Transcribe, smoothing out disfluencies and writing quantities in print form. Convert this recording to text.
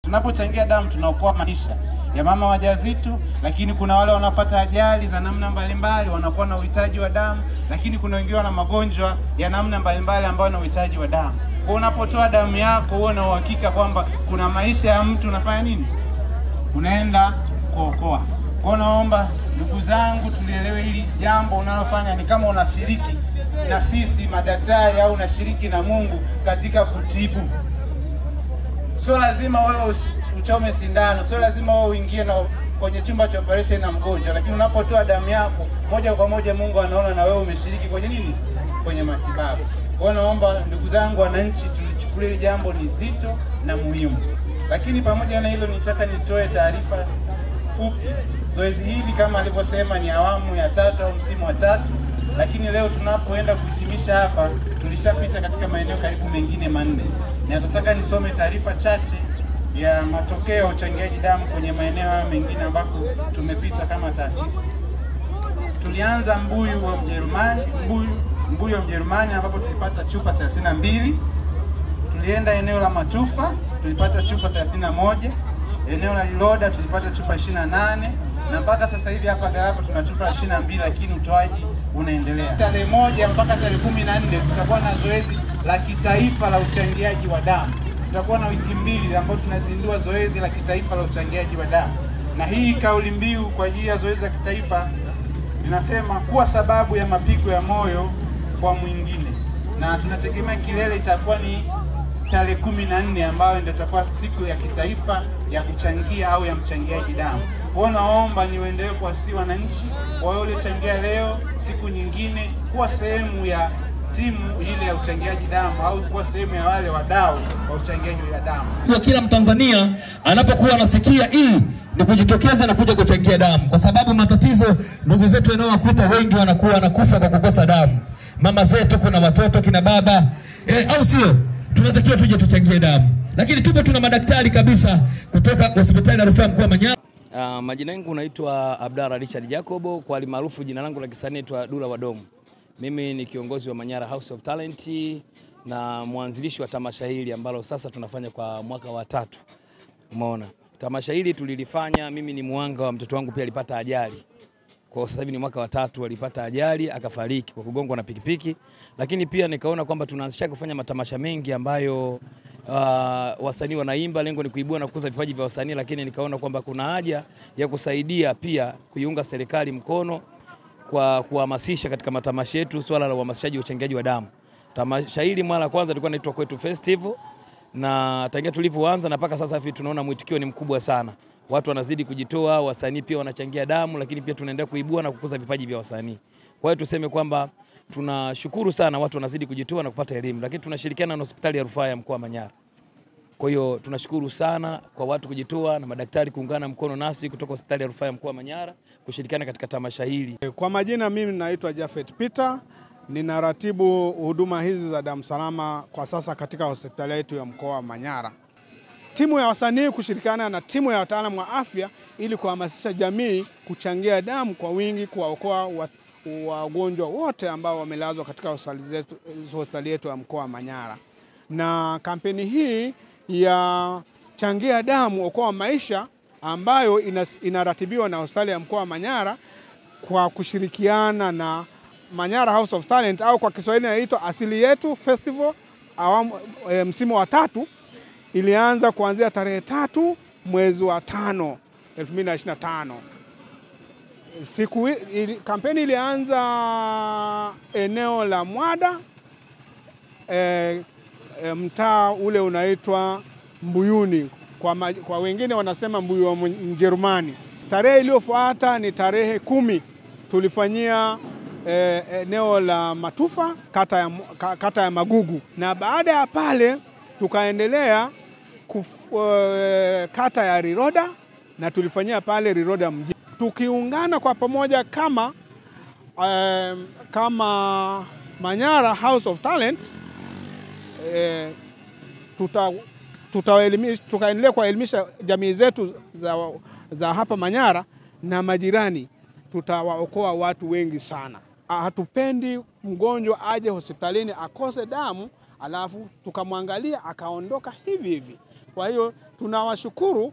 Tunapochangia damu tunaokoa maisha ya mama wajawazito, lakini kuna wale wanapata ajali za namna mbalimbali wanakuwa na uhitaji wa damu, lakini kuna wengine wana magonjwa ya namna mbalimbali ambao wana uhitaji wa damu. Kwa unapotoa damu yako uwe na uhakika kwamba kuna maisha ya mtu unafanya nini? Unaenda kuokoa. Kwa naomba ndugu zangu tulielewe hili jambo unalofanya ni kama unashiriki na sisi madaktari au unashiriki na Mungu katika kutibu. Sio lazima wewe uchome sindano, sio lazima wewe uingie na kwenye chumba cha operation na mgonjwa, lakini unapotoa damu yako moja kwa moja Mungu anaona na wewe umeshiriki kwenye nini? Kwenye matibabu. Kwa naomba ndugu zangu wananchi tulichukulie hili jambo ni zito na muhimu. Lakini pamoja na hilo nitaka nitoe taarifa fupi. Zoezi hili kama alivyosema ni awamu ya 3 au msimu wa 3, lakini leo tunapoenda kuhitimisha hapa tulishapita katika maeneo karibu mengine 4. Nataka nisome taarifa chache ya matokeo ya uchangiaji damu kwenye maeneo haya mengine ambako tumepita kama taasisi. Tulianza Mbuyu wa Mjerumani, Mbuyu wa Mjerumani ambapo tulipata chupa 32. Tulienda eneo la Matufa tulipata chupa 31, eneo la Liloda tulipata chupa 28, na mpaka sasa hivi hapa Galapo tuna chupa 22, lakini utoaji unaendelea. Tarehe 1 mpaka tarehe 14 tutakuwa na zoezi la kitaifa la uchangiaji wa damu. Tutakuwa na wiki 2 ambapo tunazindua zoezi la kitaifa la uchangiaji wa damu. Na hii kauli mbiu kwa ajili ya zoezi la kitaifa linasema kuwa sababu ya mapigo ya moyo kwa mwingine. Na tunategemea kilele itakuwa ni tarehe 14 ambayo ndio itakuwa siku ya kitaifa ya kuchangia au ya mchangiaji damu. Kwa naomba niendelee kuwasihi wananchi, kwa wale waliochangia leo, siku nyingine kuwa sehemu ya timu ile ya uchangiaji damu au kuwa sehemu ya wale wadau wa uchangiaji wa damu. Kwa kila Mtanzania anapokuwa anasikia hii ni kujitokeza na kuja kuchangia damu, kwa sababu matatizo ndugu zetu wanaowakuta wengi wanakuwa wanakufa kwa kukosa damu. Mama zetu, kuna watoto, kina baba, au sio? Tunatakiwa tuje tuchangie damu. Lakini tupo tuna madaktari kabisa kutoka hospitali ya rufaa mkoa wa Manyara. Majina yangu naitwa Abdalla Richard Jacobo, kwa maarufu jina langu la kisanii naitwa Dula Wadomu. Mimi ni kiongozi wa Manyara House of Talent na mwanzilishi wa tamasha hili ambalo sasa tunafanya kwa mwaka wa 3. Umeona? Tamasha hili tulilifanya, mimi ni muhanga wa mtoto wangu pia alipata ajali. Kwa sasa hivi ni mwaka wa 3 alipata ajali akafariki kwa kugongwa na pikipiki. Lakini pia nikaona kwamba tunaanzisha kufanya matamasha mengi ambayo wasanii wanaimba, lengo ni kuibua na kukuza vipaji vya wasanii, lakini nikaona kwamba kuna haja ya kusaidia pia kuiunga serikali mkono kwa kuhamasisha katika matamasha yetu swala la uhamasishaji wa uchangiaji wa damu. Tamasha hili mara kwanza lilikuwa linaitwa Kwetu Festival, na tangia tulivyoanza na mpaka sasa hivi tunaona mwitikio ni mkubwa sana. Watu wanazidi kujitoa, wasanii pia wanachangia damu, lakini pia tunaendelea kuibua na kukuza vipaji vya wasanii. Kwa hiyo tuseme kwamba tunashukuru sana watu wanazidi kujitoa na kupata elimu, lakini tunashirikiana na hospitali ya rufaa ya mkoa wa Manyara. Kwa hiyo tunashukuru sana kwa watu kujitoa na madaktari kuungana mkono nasi kutoka hospitali ya rufaa ya mkoa wa Manyara kushirikiana katika tamasha hili. Kwa majina mimi naitwa Jafet Peter, ninaratibu huduma hizi za damu salama kwa sasa katika hospitali yetu ya mkoa wa Manyara. Timu ya wasanii kushirikiana na timu ya wataalamu wa afya ili kuhamasisha jamii kuchangia damu kwa wingi, kuwaokoa wagonjwa wote ambao wamelazwa katika hospitali yetu ya mkoa wa Manyara. Na kampeni hii ya changia damu okoa maisha ambayo inaratibiwa na hospitali ya mkoa wa Manyara kwa kushirikiana na Manyara House of Talent au kwa Kiswahili inaitwa Asili Yetu Festival awamu, msimu wa 3, ilianza kuanzia tarehe 3 mwezi wa 5 2025. Kampeni ilianza eneo la Mwada, mtaa ule unaitwa Mbuyuni, kwa wengine wanasema Mbuyu wa Mjerumani. Tarehe iliyofuata ni tarehe 10 tulifanyia eneo la Matufa, kata ya Magugu, na baada ya pale tukaendelea kata ya Riroda na tulifanyia pale Riroda mjini. Tukiungana kwa pamoja kama Manyara House of Talent, tukaendelea kuelimisha jamii zetu za hapa Manyara na majirani, tutawaokoa watu wengi sana. Hatupendi mgonjwa aje hospitalini akose damu alafu tukamwangalia akaondoka hivi hivi. Kwa hiyo tunawashukuru